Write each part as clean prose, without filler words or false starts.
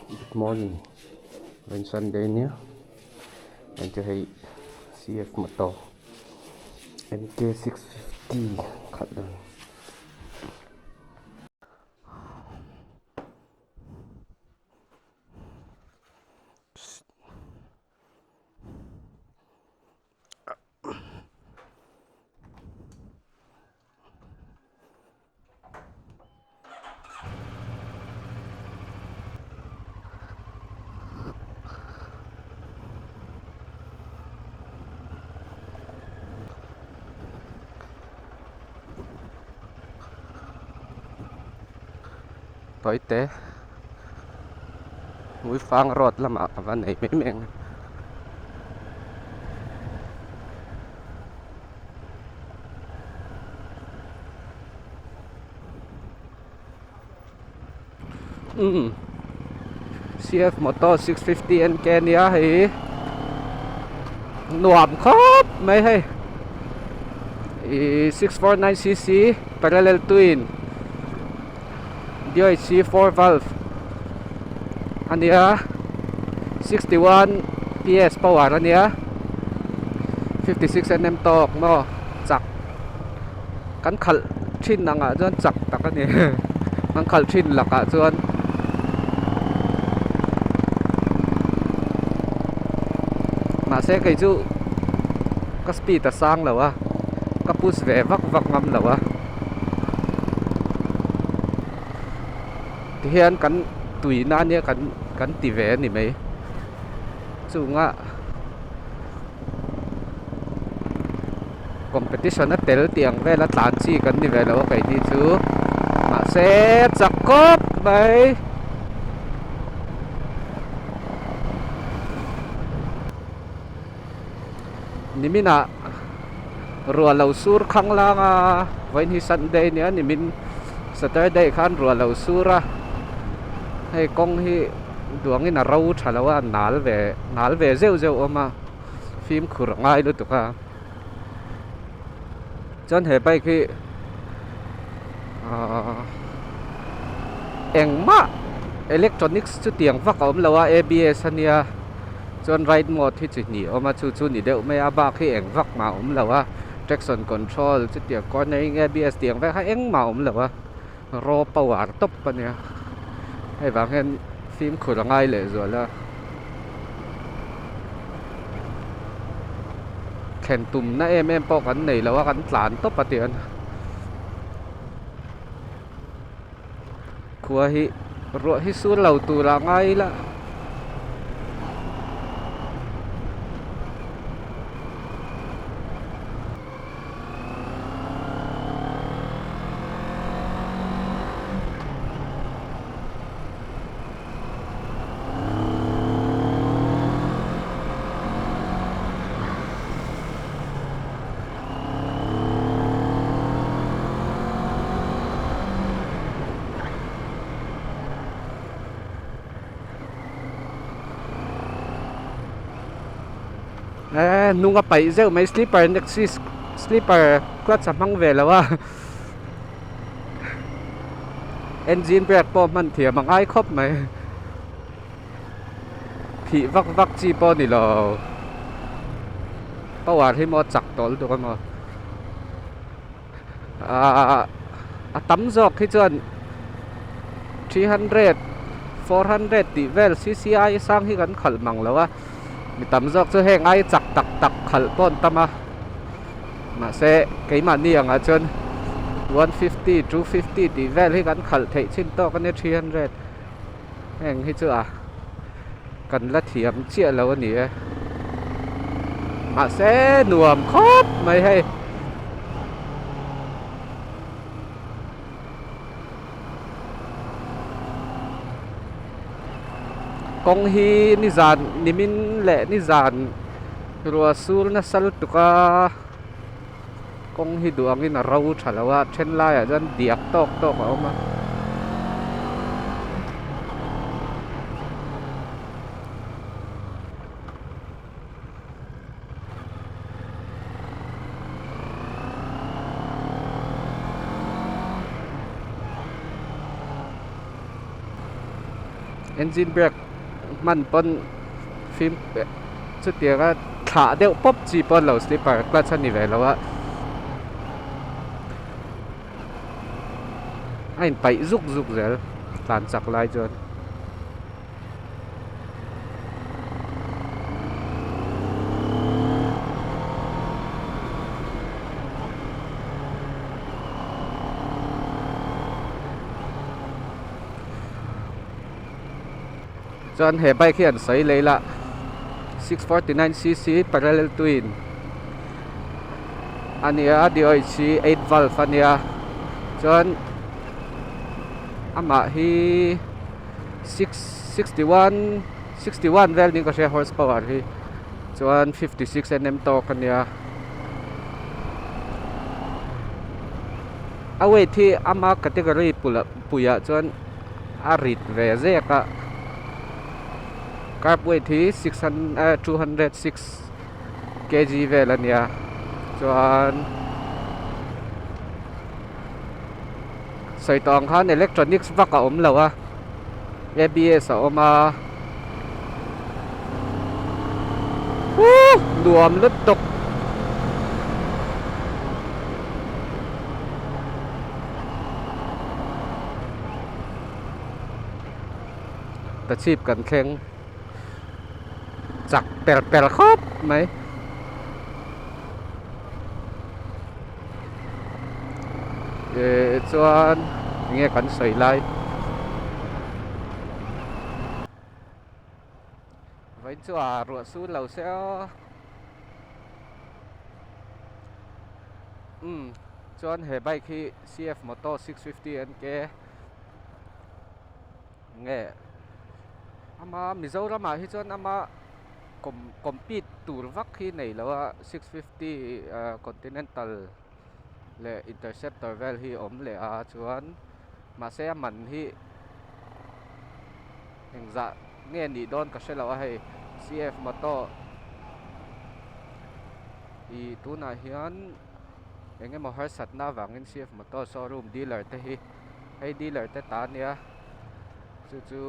Good morning rain sunday nia heng chu hei cf motor mk 650 khalh dan. Tawite Hmuifang road lamah ka va nei mai mai ang. Umm CF motor 650 NK nia hei nuam khawp mai hei ih 649cc parallel twin DOHC 4 valve ania 61 PS power ania 56 nm tawk maw chak kan khalh thin angah chuan chak tak a ni kan khalh thin lakah chuan mahse kei chu ka speed a sang lo a ka push ve vak vak ngam lo a tihian kan tuina ania kan kan ti ve a ni mai chunga. Competition a tel tih ang vela tlan chi kan ni ve lo a keini chu mahse chak khawp mai. Niminah ruah lo sur khang lang a vawiin hi Sunday nia nimin Saturday khan ruah lo sur a hei kawng hi duangin a ro tha lo a nal ve nal ve zeuh zeuh awm a. Fimkhur a ngai lutuk a chuan he bike hi ahh engmah electronics chutiang vak a awm lo a abs a nia chuan ride mode hi chi hnih a awm a chu chu ni deuh mai a bak hi eng vak mah a awm lo a traction control chutiang cornering abs tiang vek kha engmah a awm lo a raw power tawp a nia hei vang hian fimkhur a ngai leh zual a thlen tumna em em pawh kan nei lo a kan tlan tawp a tih a khua hi ruah hi sur lo tur ah ngai ila. Eee hnung a paih zeuh mai slipper nexis slipper clutch a hmang ve lo a engine brake pawh hman thiam a ngai khawp mai phih vak vak chi pawh a ni lo power hi maw chak tawh lutuk a maw Ahh a tam zawk hi chuan 300 400 tih vel cci sang hi kan khalh mang lo a mi tam zawk chu heng ai chak tak tak khalh pawh an tam a mahse keimahni angah chuan 150 250 tih vel hi kan khalh theih chin tawk a nia 300 heng hi chu a kan la thiam chiah lo a ni e mahse nuam khawp mai hei. Kawng hi nizan nimin leh nizan ruah sur nasa lutuk a kawng hi duh angin a ro tha lo a then laiah chuan diak tawk tawk a awm a. Engine brake hman pawn fim chutianga thlah deuh pawp chi pawh an lo slipper clutch a ni ve lo a a inpaih zuk zuk zel tlan chak lai chuan. Chuan he bike hi an sawi leh ila 649 cc parallel twin a nia DOHC 8 valve a nia chuan amah hi 661 61 vel niin ka hria horse power hi chuan 56 nm tawk a nia a weight hi ama category puiah chuan a rit ve zek a carb weight hi 206 kg vel a nia chuan sawi tawh ang khan electronics vak a awm lo a abs a awm a nuam lutuk. Tachhip kan thleng chak per per khawp mai. Eh chuan enge kan sawi lai vawiin chu a ruah sur lo se aw umm chuan he bike hi C_F moto 650 N_K nge ama Mizoramah hi chuan ama compete tur vak hi nei lo a 650 continental leh interceptor vel hi awm leh a chuan mahse a man hi engzah nge nih dawn ka hre lo a hei C_F moto ih tunah hian eng emaw harsatna avangin C_F moto showroom dealer te hi hei dealer te ta ania chu chu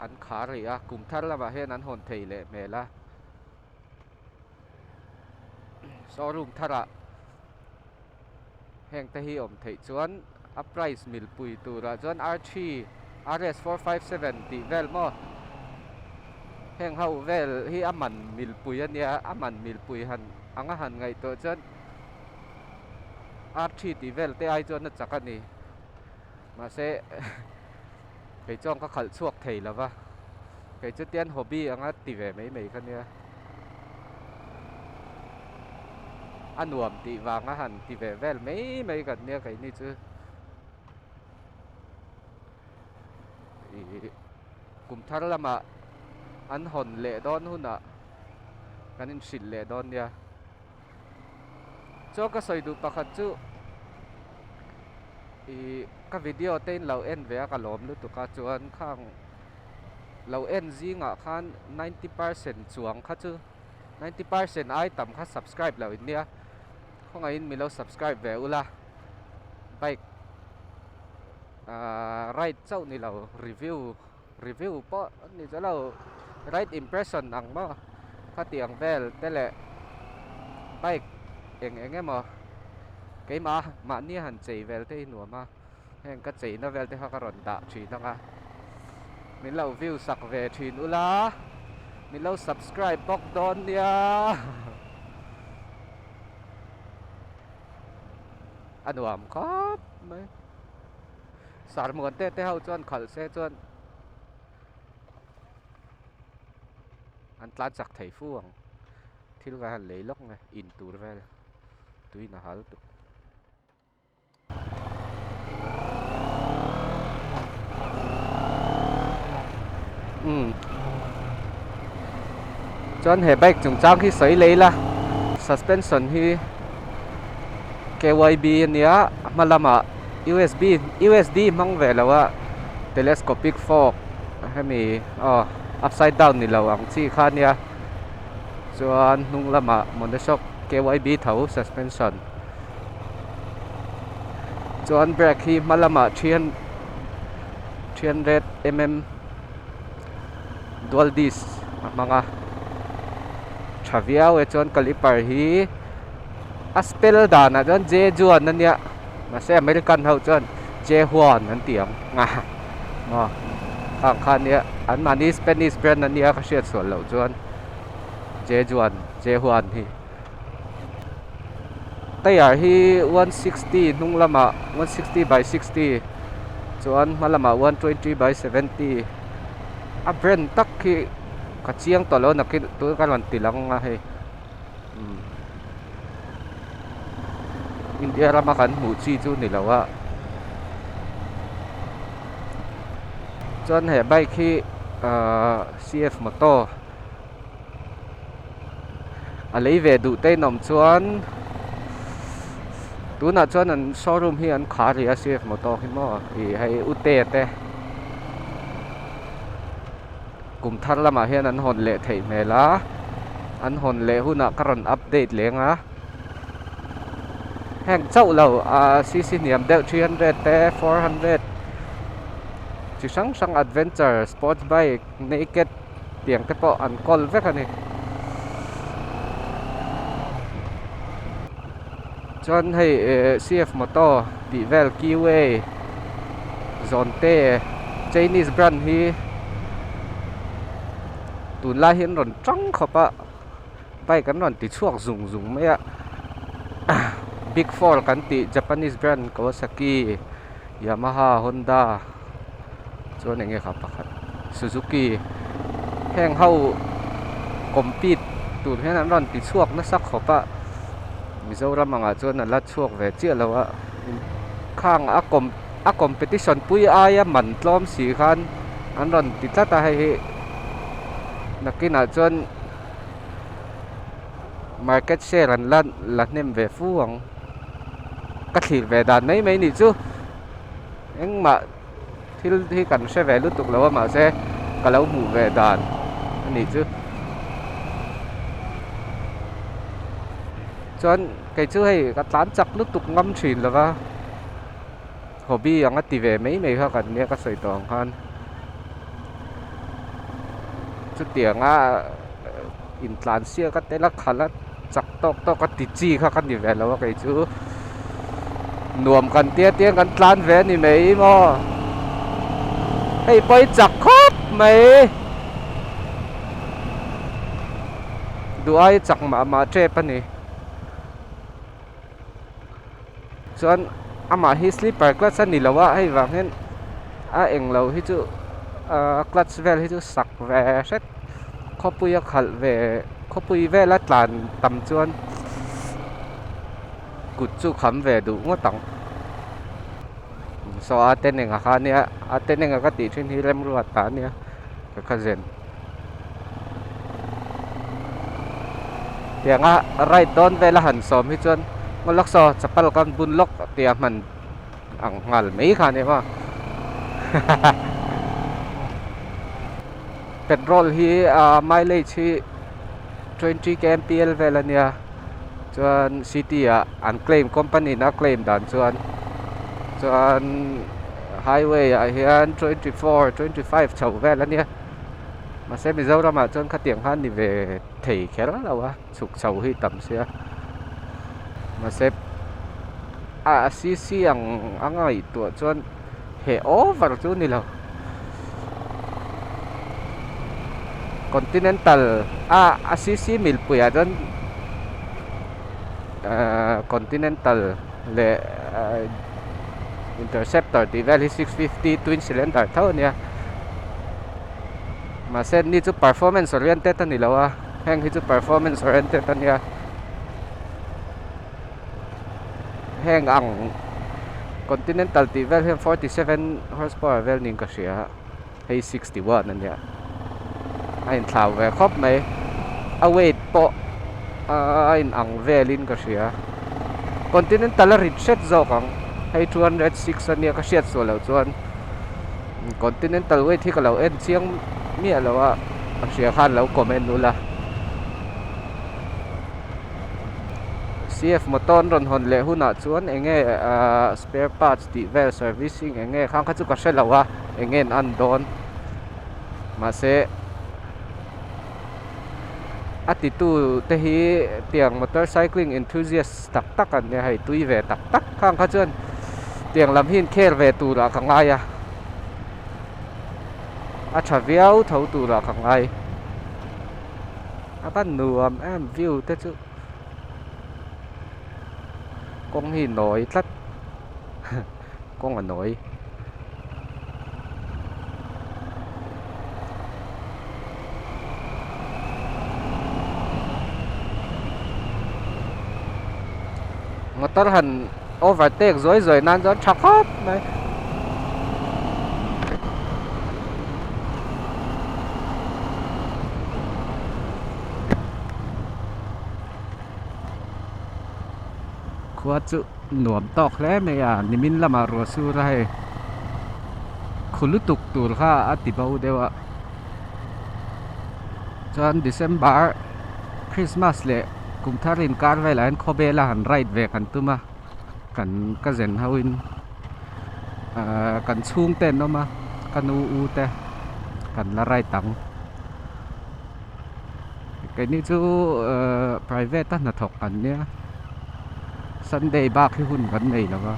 an khar rih a kum thar lamah hian an hawn thei leh hmel a showroom tharah heng te hi awm theih chuan a price milpui turah chuan R3 RS 457 tih vel maw heng ho vel hi a man milpui a nia a man milpui han anga han ngaihtuah chuan R3 tih vel te ai chuan a chak a ni mahse kei chuan ka khalh chhuak thei lo va kei chu tian hobby anga ti ve mai mai kha nia a nuam tih vanga han ti ve vel mai mai kan nia keini chu ih kum thar lamah an hawn leh dawn hunah kan inhrilh leh dawn nia. Chuan ka sawi duh pakhat chu ih ka video te in lo en ve a ka lawm lutuk a chuan khang lo en zingah khan 90 percent chuang kha chu 90 percent ai tam kha subscribe loh in nia khawngaihin mi lo subscribe ve ula bike ahh ride chauh ni lo review review pawh ni chu lo right impression ang maw khatiang vel te leh bike eng eng emaw keimah mahni han chei vel te hi nuam a heng ka cheina vel te kha ka rawn dah thin ang a min lo view sak ve thin ula min lo subscribe bawk dawn nia a nuam khawp mai. Sarmuan te te ho chuan khalh se chuan an tlan chak thei fu ang thil ka han lei lawk nge in tur vel tuin a hal tuk. Umm chuan he bike chungchang hi sawi lei la suspension hi K_Y_B a nia a hma lamah U_S_B U_S_D hmang ve lo a telescopic fork hemi aw upside down ni lo ang chi kha ania chuan hnung lamah monoshock K_Y_B tho suspension chuan brake hi hma lamah 300 mm. Dual disc a hmang a tha viau e chuan caliper hi a spell danah chuan J Juan a nia mahse American ho chuan J Juan an ti ang maw khang kha nia anmahni Spanish brand a nia ka hriat sual loh chuan J Juan J Juan hi. Tyre hi 160 hnung lamah 160 by 60 chuan hma lamah 120 by 70 a brand tak hi ka chiang tawh lo nakin tun ka rawn ti lang a hei umm India rama kan hmuh chi chu ni lo a chuan he bike hi ahh C_F moto. A lei ve duh te in awm chuan tunah chuan an showroom hi an khar rih a C F motor hi maw ih hei u te te kum thar lamah hian an hawn leh theih hmel a an hawn leh hunah ka rawn update leng a heng chauh lo ah C C hniam deuh 300 te 400 chi hrang hrang adventure sports bike naked. Tiang te pawh an kawl vek a ni. Chuan hei eh CF Moto tih vel Keeway Zawnte Chinese brand hi tunlai hi an rawn tang khawp a bike an rawn ti chhuak zung zung mai a big four kan tih Japanese brand Kawasaki Yamaha Honda chuan eng nge kha pakhat Suzuki heng ho compete tur hian an rawn ti chhuak nasa khawp a Mizoram angah chuan a la chhuak ve chiah lo a khang a com a competition pui aia man tlawm si khan an rawn ti tlat a hei hi nakinah chuan market share an la la hnem ve fu ang ka thlir ve dan mai mai nih chu engmah thil hi kan hre ve lutuk lo a mahse ka lo hmuh ve dan a nih chu chuan kei chu hei ka tlan chak lutuk ngam thin lo va hobby anga ti ve mai mai kha kan nia ka sawi tawh ang khan chutianga intlan siak a tel a khalh a chak tawk tawk a ti chi kha ka ni ve lo a kei chu nuam kan tia tiang kan tlan ve a ni mai maw hei pawh hi chak khawp mai duh ai chak mah mah tep a ni chuan amah hi slipper clutch a ni lo a hei vang hian a englo hi chu ahh clutch vel hi chu sak ve hret khawpui a khalh ve khawpui vela tlan tam chuan kut chu kham ve duh ngawt ang saw a te neng a kha nia a te neng a ka tih thin hi remruat ta a nia ka kha zen. Tianga ride dawn vela han sawm hi chuan ngaw lawk saw chapal kan bun lawk tia hman ang nghal mai kha nia maw petrol hi ah mileage hi 20 kmpl vel a nia chuan city ah an claim company in a claim dan chuan chuan highway ah hian 24 25 chho vel a nia. Mahse Mizoramah chuan khatiang khan ni ve thei kher lo a, chhuk chho hi tam sia. Mahse a CC ang a ngaihtuah chuan he over chu ni lo. Continental a a CC milpuiah chuan ahh Continental leh Interceptor tih vel hi 650 twin cylinder tho a nia mahse ni chu performance oriented a ni lo a heng hi chu performance oriented a nia heng ang Continental tih vel hian 47 horsepower vel niin ka hria hei 61 a nia a inthlau ve khawp mai a weight pawh a inang velin ka hria continental a rit hret zawk ang hei 206 a nia ka hriat suah loh chuan continental weight hi ka lo en chiang miah lo a ka hria khan lo comment ula. CF motor an rawn hawn leh hunah chuan eng nge ahh spare parts tih vel servicing eng nge khang kha chu ka hre lo a eng nge an an dawn mahse. A titu te hi tiang motor cycling enthusiast tak tak an nia hei tui ve tak tak khang kha chuan tiang lam hi inkhel ve turah ka ngai a a tha viau tho turah ka ngai a van nuam em view te chu kawng hi nawi tlat kawng a nawi. Motor han overtake zuai zuai nan chuan tha khawp mai. Khua chu nuam tawk hle mai a nimin lamah ruah sur a hei khu lutuk tur kha a ti bo deuh a chuan December Christmas leh kum thar inkar velah hian khawvel a han ride ve kan tum a kan ka zen ho in ahh kan chhungte an awm a ka nu u te kan la ride ang. Keini chu ehh private a hnathawk kan nia Sunday bak hi hun kan nei lo va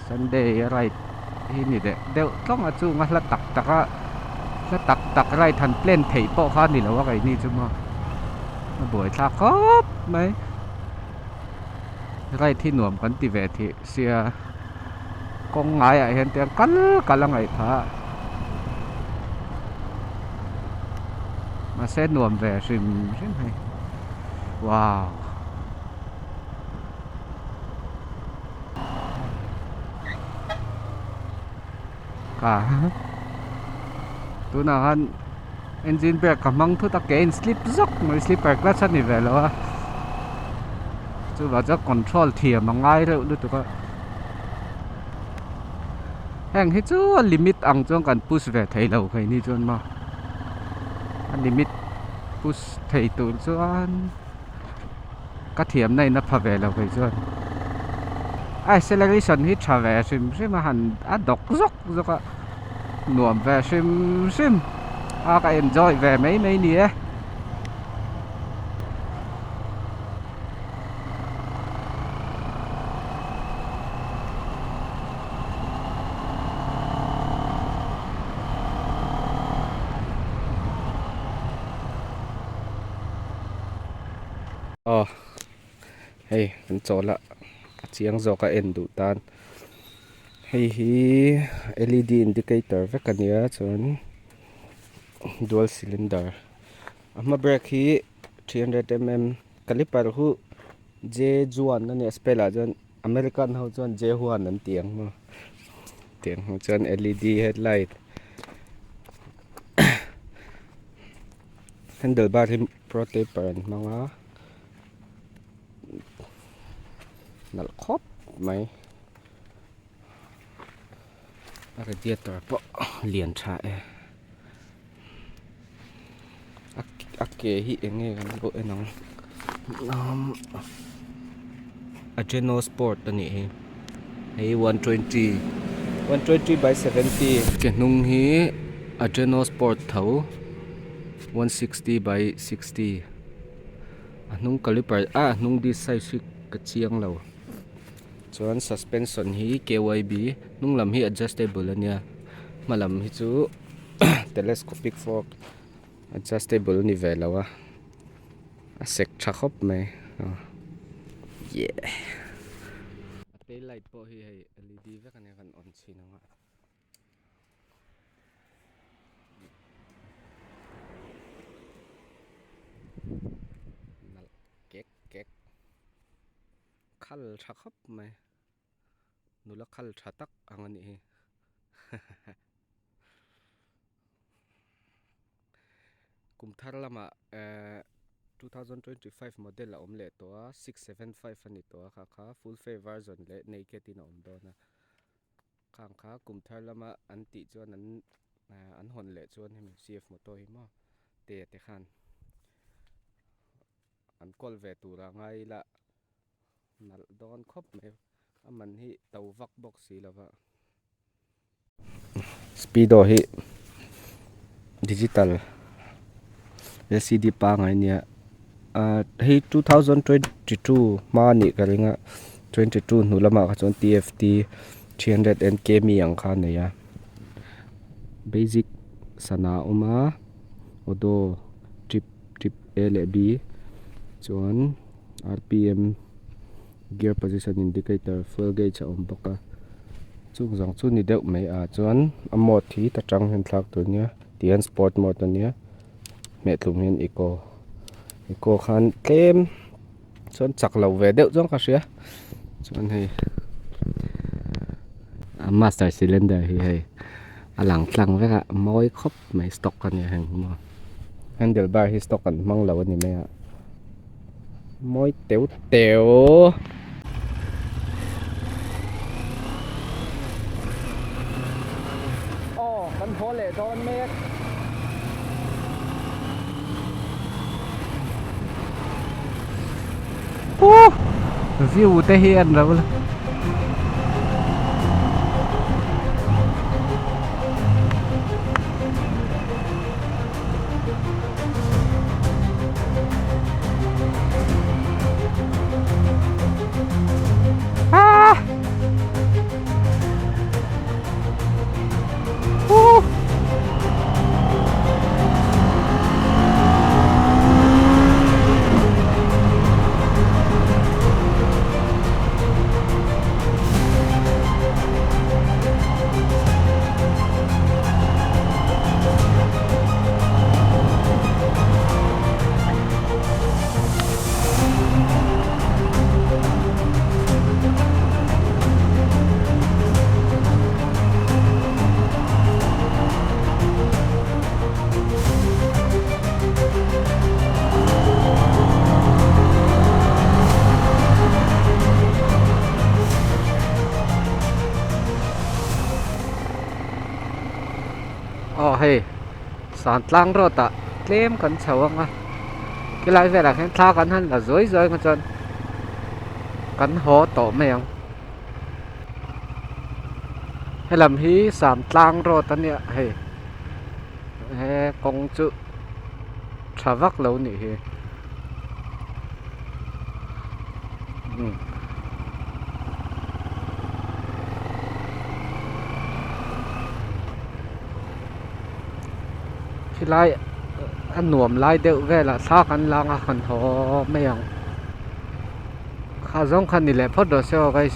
Sunday a ride hi ni deuh deuh tlawng a chung a hla tak tak a hla tak tak ride han plan theih pawh kha a ni lo a keini chu maw a buaithlak khawp mai ride hi nuam kan ti ve thih sia. Kawng ngaiah hian tiang kal kal a ngaih phah a mahse nuam ve hrim hrim hei wow ka tunah khan engine brake ka hmang thut a ke in slip zawk mai slipper clutch a ni ve lo a chuvang chuan control thiam a ngai reuh lutuk a heng hi chu a limit ang chuan kan push ve thei lo keini chuan maw a limit push thei tur chuan ka thiamna in a pha ve lo kei chuan a acceleration hi tha ve hrim hrim a han a dawk zawk zawk a nuam ve hrim hrim a ka enjoy ve mai mai ni e. Aw hei kan chawl a a chiang zawk a en duh tan hei hi L E D indicator vek a nia chuan dual cylinder a hma brake hi 300mm caliper hu J Juan a nia spell ah chuan American ho chuan J Juan an ti ang maw tiang ho chuan L E D headlight handle bar hi pro taper an hmang a nalh khawp mai a radiator pawh lian tha e a ke hi eng nge kan lo en ang Adreno sport a nih hi hei 120 120 by 70 ke hnung hi Adreno sport tho 160 by 60 a hnung caliper a hnung disc size hi ka chiang lo chuan suspension hi K Y B hnung lam hi adjustable a nia hma lam hi chu telescopic fork adjustable a ni ve lo a a sek tha khawp mai yeah a tail light pawh hi hei L E D vek a nia kan on chhin ang a. Nalh kek kek khal tha khawp mai nula khal tha tak ang a nih hi kum thar lamah ehh 2025 model a awm leh tawh a 675 a ni tawh a kha kha full fare version leh naked in a awm dawn a. Khang kha kum thar lama an tih chuan an an hawn leh chuan hemi C F motor hi maw te te khan an kawl ve tur a ngai ila nalh dawn khawp mai a man hi to vak bawk si lova. Speedo hi digital. L C D pangai a nia ahh hei 2022 hma a nih ka ring a 22 hnu lamah kha chuan T F T 300 N K mi ang kha a nei a basic sana a awm a auto trip trip A leh B chuan R P M gear position indicator fuel gauge a awm bawk a chung zawng chu ni deuh mai ah chuan a mode hi ta tang hian thlak tur a nia tihian sport mode a nia hmehtlum hian eco eco khan tlem chuan chak lo ve deuh chuan ka hria chuan hei a master cylinder hi hei a lang tlang vek a mawi khawp mai stock a nia heng hi maw handle bar hi stock an hmang lo a ni mai a mawi teu teu. Aw kan haw leh dawn mek. Huh! View te hi en lo la. Ah! Huh! Aw hei Santlang road ah tlem kan chho ang a khilai velah khian thla kan han la zuai zuai ang chuan kan haw tawh mai ang helam hi Santlang road a nia hei he kawng chu tha vak lo nih hi. Khilai a nuam lai deuh velah thla kan lang a han haw mai ang kha zawng kha ni leh phawt rawh se aw guys.